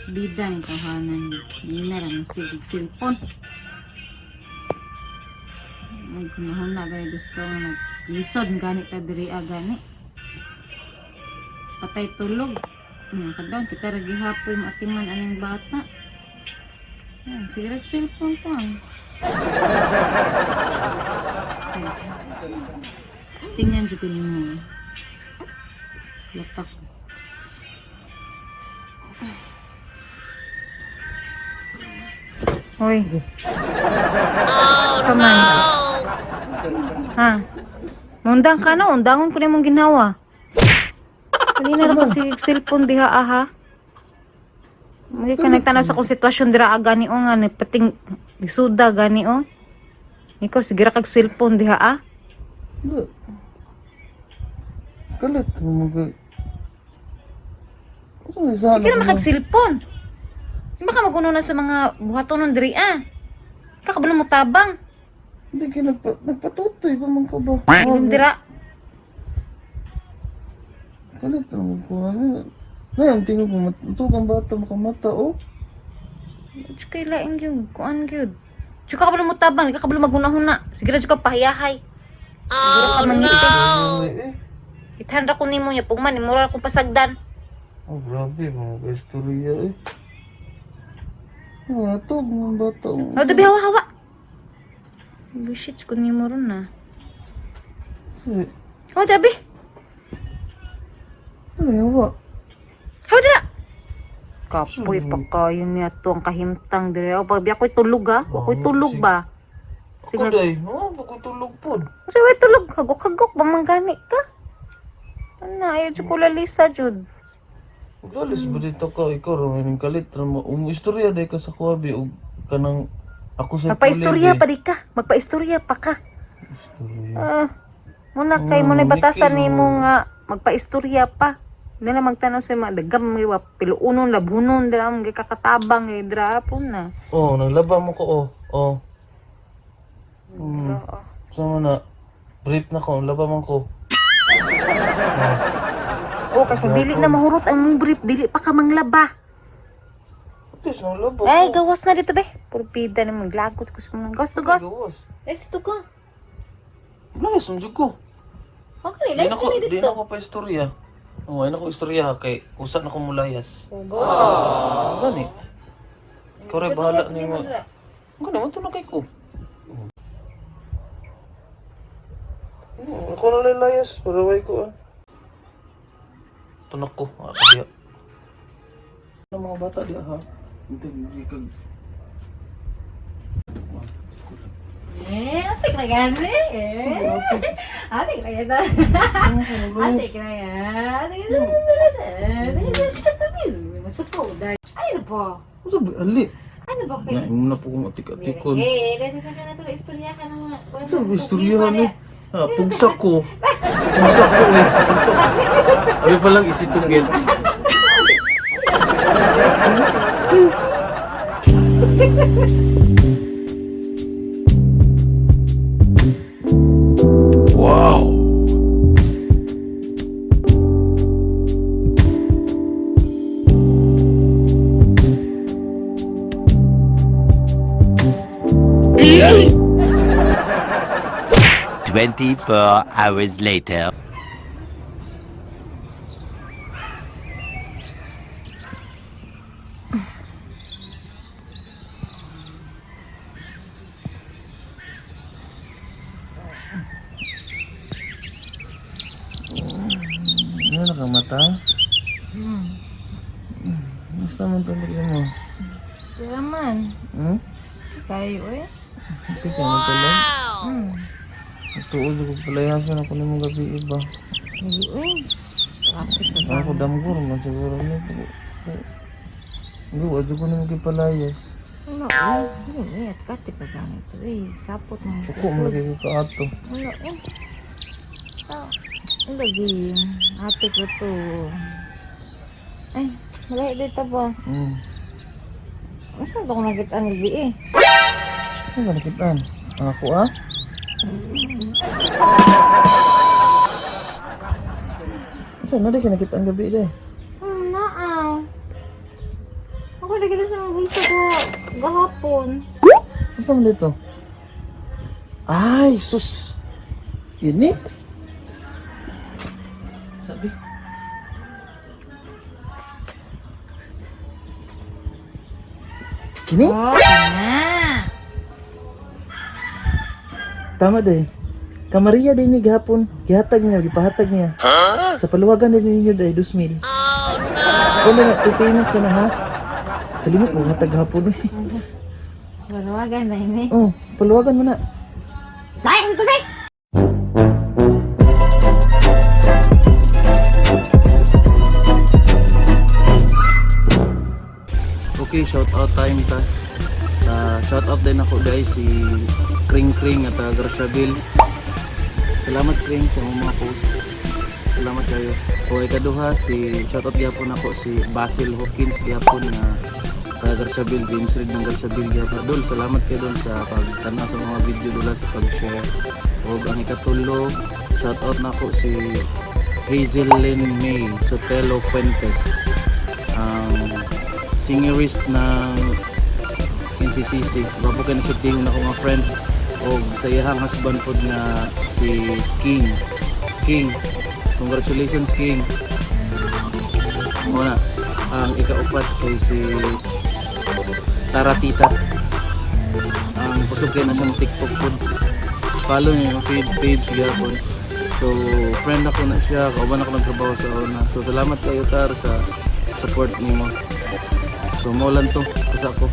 Bida ni tahanan. Nina ra man sige cellphone. Nagkunahon na gani gusto nga naglisod gani ta diri ah, gani. Patay tulog. Kadlawon kita ra gihapoy maatiman aning bata. Sige ra cellphone pa. Tingnan jud ko nimo. Latak. Hoy. Oh, no! Ha? Mundang ka na, undangon ko na imong ginawa. Kanina ra kasi cellphone diha aha. Magi ka nagtanaw sa kong sitwasyon dira ah, gani o nga ni pating isuda gani o. Ikaw sige ra kag cellphone diha ah. Hindi. Kalit mo mag... Ano isa Sige ra makag cellphone. Di ba ka maguno na sa mga buhatonon diri ah? Kakabalo mo tabang. Hindi ka nagpatutoy pa man ka ba? Ilim dira. Kalit mo ko. Ano? Ngayon, tingnan ko, matutog ang bata makamata, oh. Tsaka lain gyud, kuan gyud. Tsaka kabalo mo tabang, di ka kabalo magunahuna. Sige ra tsaka pahiyahay. Siguro ka mangiti. Eh, eh. Ithan ra ko nimo nya pugman, mura akong pasagdan. Oh, grabe, mga ka-istorya, eh. Oh, natog mga bata. Oh. Oh, dabi hawa hawa. Bullshit ko nimo ron na. Sige, Hawa dabi. ano yawa? Hawa dira. Kapoy pa kayo niya to ang kahimtang dire. Oh, pag ako'y tulog ha. Ako'y tulog ba? Ako day, oh, bago tulog pod. Kasi way tulog, hagok-hagok ba man gani ka? Ana, ayaw jud ko lalisa jud. Galis ba dito ka, ikaw raw, yung kalit, istorya day ka sa kuwabi, og kanang ako sa Magpa-istorya pa di ka. Magpa-istorya pa ka. Istorya. Ah, muna kay muna batasan nimo nga magpa-istorya pa. Hindi na magtanaw sa mga dagam mga iwa, piluunon, labhunon, dira mo kakatabang eh, dira po na. Oh, naglaba mo ko, oh. Oh. Sama na. Brief na ko, laba man ko. Oh, kay kung dili na mahurot ang mong brief, dili pa ka manglaba. At least, naglaba Ay, ko. gawas na dito be. Purpida na maglagot ko sa mga gawas to gawas. Gawas. Let's to go. Layas, ang jud ko. Okay, Di na ko, di na ko pa istorya. Oh, ay na ko istorya ha, kay usa na ko mulayas. Oh, gawas. Ah, gani. Ikaw rin, bahala nimo. Gani, mo na kay ko. Ako na layas, para way ko ah. Tunak ko, ah, kadiya. Ano mga bata diya ha? Hindi, hindi kag... Eh, atik na gani. Eh. Atik na gani. Atik na gani. Masuko dahil. Ay, ano ba? Ano ba? Ali! Ano ba kayo? Ngayon mo na po kung atik-atikon. Eh, dahil ka na ito, istorya ka na nga. Ano ba istorya ni? Ah, pugsa ko. Pugsa ko eh. Abi pa lang isitunggil. Wow. 24 hours later. Ano na kang mata? Basta man tulog mo. Pero man, Hmm? kayo eh. Okay ka matulog? Tuod ko palayasan ako nimo gabi iba. Kayo eh. Traffic na Ako damgor man siguro nito. Go, adto ko nimo gipalayas. Wala eh. Ano eh, at kati pa ganito eh. Sapot mo. Suko mo lagi ko kaato. Wala eh. Ah, ang lagi. Ate ko to. Ay, wala dito ba? Saan ba ko nakita ang gabi eh? Ano ba nakitaan? Ako ah? Saan na di ka nakita ang gabi day? Naa. mo lagi sa mga bulsa ko gahapon. Asa man dito? Ay, sus. Ini? Sabi. Kini? Oh, na. Tama day. Kamaria day ni gahapon. Gihatag niya, gipahatag niya. Sa paluwagan din ninyo day, 2,000. Oh no! na, two payments na na ha. Kalimot mo, hatag gahapon. Baluwagan na ini. Oh, sa paluwagan mo na. Layak sa tubig! Okay, shout out time ta. Shout out din ako guys si Kring Kring at Garciabil. Salamat Kring sa mga post. Salamat kayo. O ikaduha si shout out gyapon ako si Basil Hawkins gyapon na taga Garciabil, James Reid ng Garciabil gyapon. Dol, salamat kayo dol sa pagtanaw sa mga video dula sa pag-share. Og ang ikatulo, shout out nako si Hazel Lynn May Sotelo Fuentes. Ang singerist ng NCCC. Gwapo kay na siya tingin ako mga friend og sa iyahang husband pod nga si King. King, congratulations King. Muna, ang ikaupat kay si Tara Tita. Ang kusog kay na siyang TikTok pod. Follow niya yung feed page gyapon. So, friend ako na siya, kauban ako nagtrabaho sa una. So, salamat kayo Tar sa support nimo. So, mo lang to. Kusa ko.